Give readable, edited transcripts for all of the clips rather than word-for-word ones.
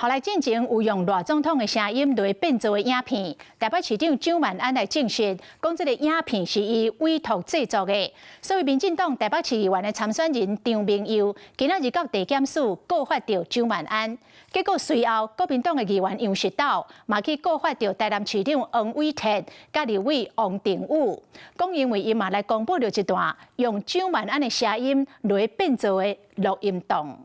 後來進前有用賴總統的聲音來變做的影片，台北市長蔣萬安來證實，講這个影片是伊委託製作的。所以民進黨台北市議員的參選人張明佑，今仔日到地檢署告發著蔣萬安。結果隨後國民黨的議員楊實斗嘛去告發著台南市長黃偉哲佮立委王定宇，講因為伊嘛來公布著一段用蔣萬安的聲音來變做的錄音檔。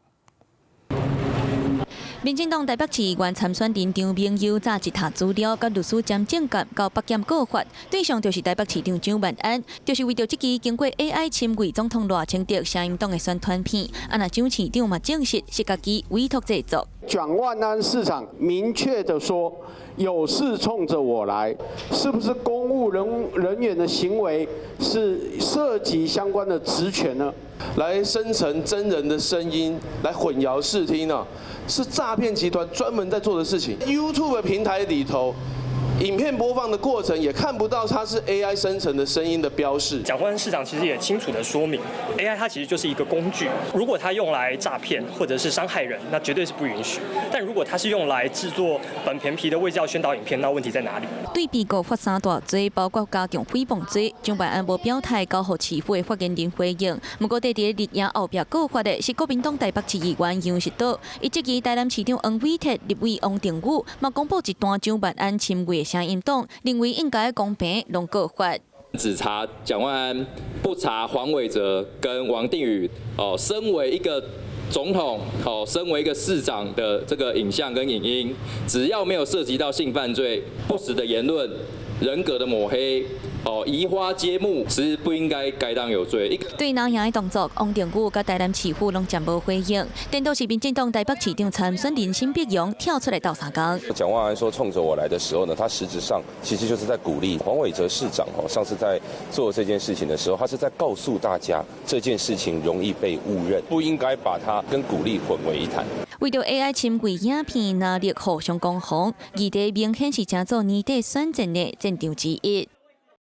民進黨台北市議員參選人張明佑早一沓資料，佮律師詹正監到北檢告發，對象就是台北市長蔣萬安，就是為著這支經過 AI 侵入總統賴清德聲音檔的宣傳片。啊，若蔣市長嘛證實是家己委託製作。蔣萬安市長明確的說，有事衝着我來，是不是公務人員的行為是涉及相關的職權呢？來生成真人的聲音，來混淆視聽呢？是詐騙集團專門在做的事情。YouTube 平台裡頭，影片播放的過程也看不到它是 AI 生成的聲音的標示。蔣萬安市長其實也清楚的說明，AI 它其實就是一個工具，如果它用來詐騙或者是傷害人，那絕對是不允許。但如果它是用來製作本片皮的衛教宣導影片，那問題在哪裡？對被告發三大罪，包括加強誹謗罪。蔣萬安無表態，交予市府的發言人回應。毋過，佇佇綠營後壁告發的是國民黨台北市議員楊實斗，伊質疑台南市長黃偉哲、立委王定宇，嘛公布一段蔣萬安親衛的聲音檔，認為應該公平攏告發。只查蔣萬安，不查黃偉哲跟王定宇。哦，身為一個總統，哦，身為一個市長的這個影像跟影音，只要沒有涉及到性犯罪、不實的言論、人格的抹黑，哦，移花接木，是不應該該當有罪。對藍營的動作，王定宇佮台南市府攏暫無回應。顛倒是民進黨台北市長參選人沈碧榮跳出來鬥相共。蔣萬安說衝着我來的時候呢，他實質上其實就是在鼓勵黃偉哲市長。哦，上次在做這件事情的時候，他是在告訴大家這件事情容易被誤認，不應該把它跟鼓勵混為一談。為著 AI 深偽影片藍綠互相攻防，議題明顯是成做年底選戰的戰場之一。